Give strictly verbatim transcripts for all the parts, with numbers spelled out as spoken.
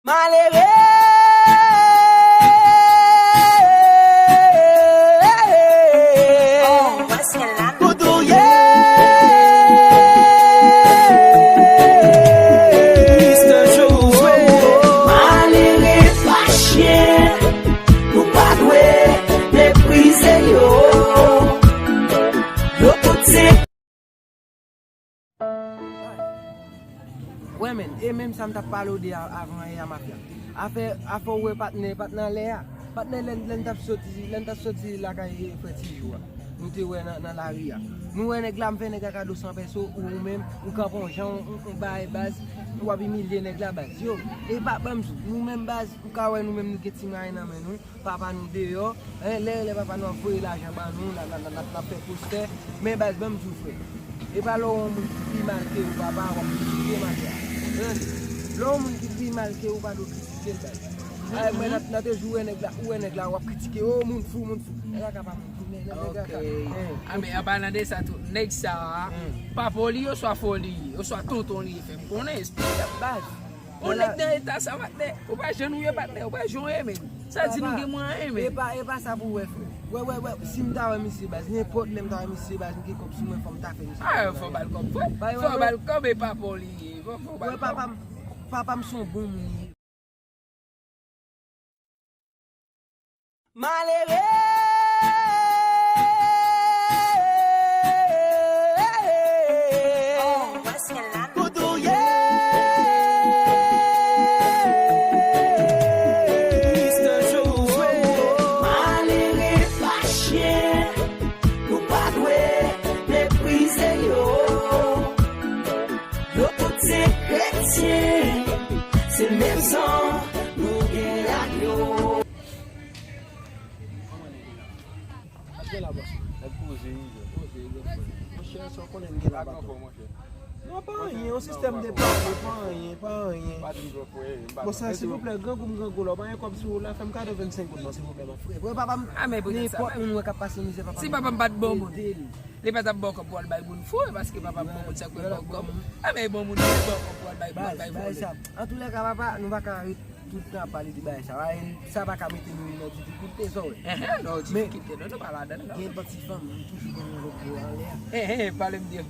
Malere! Pou tou ye! Mister Joe. Malere pa chen, nou pa dwe meprize yo. Yo tout se Wè men, e menm sa m t ap pale w de a- avan yè a, mafya. Afè, afè w wè patnè, patnè anlè a. Patnè, lè, lè n t ap soti, lè n t ap soti lakay, e, frè Tijou a. Nou te wè nan, nan lari a. Nou wè nèg la, m fè nèg la kado san pèso, ou, ou menm, ou kanpe yon jan, ou, ou, ou bay baz, ou ap imilye nèg la, baz. Yo, e pa, ban m di w, nou menm, baz, ou ka wè nou menm, nou gen ti mwayen nan men nou. Papa nou deyò, en, lè, lè papa nou ap voye lajan ban nou, n ap, n ap, n ap, n ap fè postè. Men baz, ban m di w, frè, e pa lè w wè yon moun ki pi mal ke ou, papa, w ap kritike, mafya. Tande? Lè w wè yon moun ki pi mal ke ou, pa dwe kritike l, baz. Ay, mwen, n ap, n ap toujou wè nèg la, ou wè nèg la, w ap kritike, o, moun fou, moun fou. Nèg la ka pa moun fou, men nèg la ka. Ok. En. A, men an palan de sa tou, nèg sa a, papa w li ye, oswa frè w li ye, oswa tonton w li ye, fè m konnen, esplike m. Baz, yon nèg nan eta sa, patnè, ou pa jan nou ye, patnè, ou pa jan w ye, men. Sa di nou gen mwayen, men. E pa, e pa sa pou w wè, frè. Wè, wè, wè, si m ta wè misye, baz, nenpòt lè m ta wè misye, baz, m gen kòb sou mwen, fò m ta fè misye. A, fò ba l kòb, frè. Fò ba l kòb, e papa w li ye. Fò, fò ba l kòb. Papa m, papa m se yon bon moun li ye. Malere! Pou tou ye! Mister Joe. Malere pa chen, nou pa dwe meprize yo. Yo tout se kretyen, se menm san nou gen ak yo. Ap gen la, bòs. Nèg poze, wi, bro. Poze, wi, bro. Monchè, sa w konnen n gen la, patwon. Non, pa anyen, yon sistèm de pale, pa anyen, pa anyen. Bon, sa, silvouplè, grangou m grangou la, w pa gen kòb sou ou la, fè m kado vennsenk goud non, silvouplè, ma frè. Frè, papa m, nenpòt moun wè k ap pase mizè, papa m, ede l. Si papa m pa t bon moun, li pa t ap ba w kòb pou w al bay moun fou, e paske papa m bon moun, sa k fè l ba w kòb. A, men bon moun, li ba w kòb pou w al bay, pou w al bay vòlè. Antoulèka, papa, nou pa ka ret tout tan ap pale de bagay sa. Sa pa ka mete nou nan difikilte, sa w wè. Enhen, non, difikilte, non, nou pa ladan l, non. Gen yon ti fanm, m toujou gen yon lòt bò anlè a. Enhen, pale m de, ou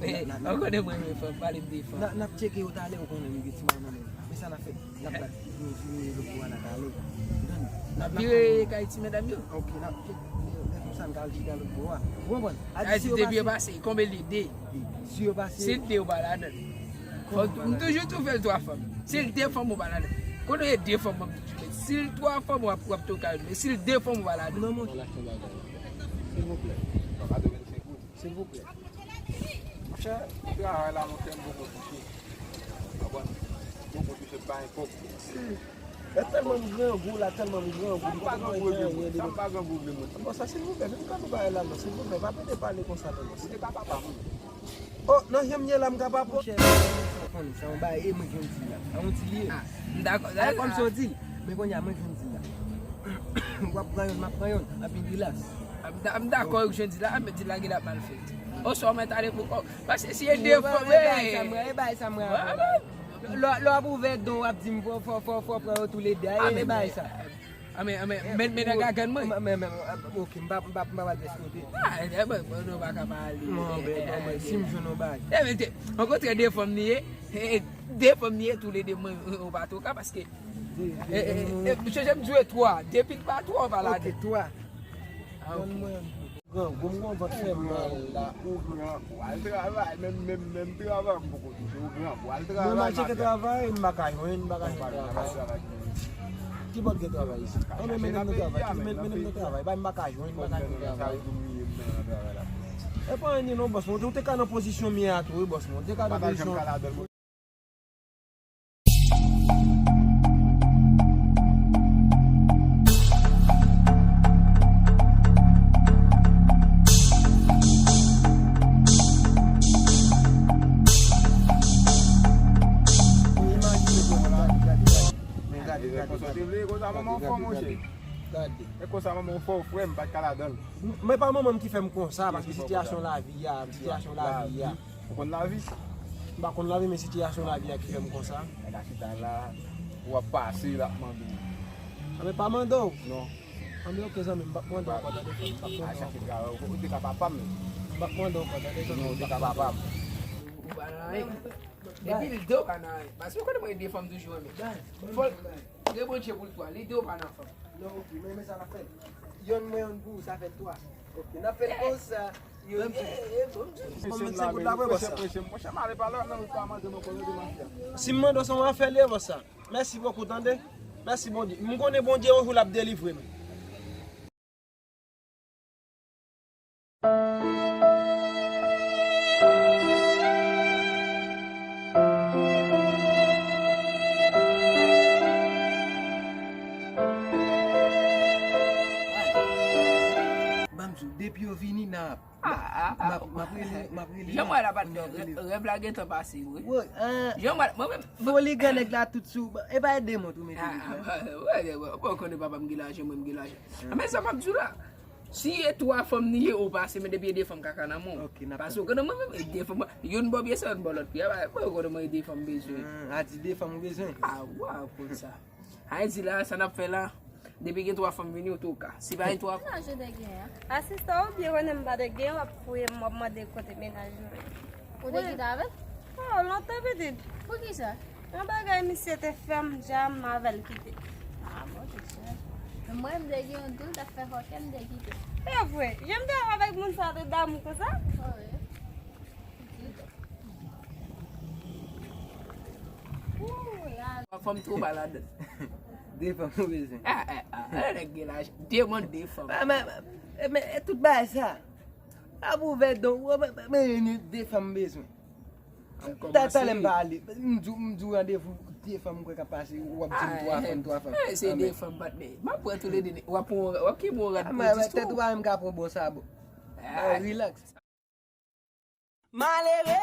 konnen mwen renmen fanm, pale m de fanm. N ap tcheke yo talè, ou konnen nou gen ti mwayen nan men. Men sa n ap fè, n ap bat, nou vire lòt bò a, n ap ale. N ap vire kay ti medam yo. Ok, n ap tcheke, lè konsa n ka al chita lòt bò a. Ou konprann? A di si yo pase. Konbyen li de? Si yo pase. Si l de, ou pa ladan l. Fò, m toujou tou fè l twa fanm. Si l de fanm, ou pa ladan. Kote w ye de fanm, m ap toujou met. Si l twa fanm, w ap, w ap tou ka met. Si l de fanm, ou pa ladan. Non, monchè. Silvouplè. Silvouplè. Monchè, travay la, monchè, m poko touche. Konprann? M poko touche, m pa gen kòb. E tèlman m grangou la, tèlman m grangou, m poko manyen anyen depi. Sa m pa grangou vle, mwen. Bon, sa, silvouplè, vin kado bagay la, non, silvouplè, pa plede pale konsa, non, non. Ou te ka papa moun. Oh, nan jan m ye la, m ka pa pran. Monchè, sa w konnen, sa yon bagay, e mwen ki yon ti la. A yon ti li ye. A, m dakò. A, kòm sa w di l, men kounye a, mwen ki yon ti la. W ap pran yonn, m ap pran yonn, anpi rilas. A, m da-, m dakò, ou ki yon ti la, a, men ti la gen l ap mal fèt. Oswa w mèt ale pou kò w. Paske si e de fanm, e bagay sa, mwen, e bagay sa, mwen. Lè, lè w ap ouvè don, w ap di m fò, fò, fò, fò pran yo toulede. A, e bagay sa. Anmè, anmè, men, men nan gagann mwen. Men, men, ok, m pa, m pa, m pa pral pèse kote. A, e, bon, bon, nou pa ka pale. Non, men, bon, men, si m jwenn yon bagay. E, men, te, rankontre de fanm li ye, e, de fanm li ye, toulede mwen, ou pa tro ka, paske, e, e, e, chonje m di w twa, depi l pa twa, ou pa ladan. Ok, twa. A, ok. Grangou, m gon vant fè mal la. Ou grangou, al travay, menm, menm, menm travay m poko touche, ou grangou, al travay. Mwen m al tcheke travay, m pa ka jwenn, m pa ka jwenn travay. Ki bò t gen travay isit? Anben, mennen m nan travay, mennen m nan travay, bay m pa ka jwenn, m pa ka jwenn travay. E pa anyen non, bòs mwen, ou te ka nan pozisyon m ye a tou, wi, bòs mwen, ou te ka nan pozisyon. Men gade, gade, gade. Gade, gade, gade. E konsa manman w fè w, frè m, pa t ka ladan l. Men pa manman m ki fè m konsa, paske sitiyasyon lavi a, sitiyasyon lavi a. Ou konn lavi? M pa konn lavi, men sitiyasyon lavi a ki fè m konsa. Nèg a chita la, W ap pase, l ap mande w. Anben, pa mande w. Non. Anben, oke, zanmi m, m p ap mande w ankò, tande, zanmi m, m p ap mande w ankò. Al chache travay, ou te ka papa m. M p ap mande w ankò, tande, zanmi m, m p ap mande w ankò. Ou pa nan anyen. Epi l de w pa nan anyen. Paske ou konnen mwen ede fanm toujou, men fò l gen Bondye pou l tou. Li de w pa nan fanm. Non, oke, men, men sa n ap fè. Yonn mwen, yonn pou ou, sa fè twa. Oke, n ap fè l konsa. Yo, ye, ye, bon. Si m mande w se yon afè li ye, bòs sa. Mèsi bokou, tande. Mèsi, Bondye. M konnen Bondye, yon jou, l ap delivre m. Ban m di w, depi yo vini nan ap, m ap, m ap rele, m ap rele. Jan m wè la, patnè, rèv la gentan pase, wi. Jan m wè, mwen menm. Foli gen nèg la tout sou, e pa e de mwen tou mete lit la. Wè, wè, wè, ou konnen papa m gen lajan, mwen m gen lajan. Men sa m ap di w la, si e twa fanm li ye, ou pase, men depi e de fanm kaka nan men w. Paske ou konnen mwen menm, e de fanm, youn bò pye sa, youn bò lòt pye. Mwen ou konnen mwen e de fanm bezwen. A di de fanm ou bezwen? A, w ap konn sa. Ayiti la, sa n ap fè la, depi gen twa fanm vini, ou tou ka. Si pa gen twa. Menaj ou te gen an? Asistan, ou byen konnen m pa te gen, w ap fouye m, w ap mande kote menaj mwen. Ou te kite avè l? Oh, lontan pitit. Poukisa? Yon bagay misye te fè m, dja m avè l kite. A, bon, se sa. Mwen, m te gen yon tou, l t ap fè fòkè, m te kite. E vre, jan m te avèk moun sa te damou konsa? Wi. Fanm twò pa ladan. De fanm ou bezwen. Ah, ah, ah. Nèg gen laj. De moun, de fanm. Men, men, men, men, e tout bagay sa. Ap ouvè don, men, men, men, de fanm bezwen. Talè m pa ale. M di w, m di w randevou, de fanm m kwè k ap pase, w ap di m twa fanm, twa fanm. Se de fanm, patnè. M ap pran toulede. W ap pran, w ap kenbe yon rad pou dis tou. Tèt ou pa menm ka pran bon sa, bon. Relax. Malere!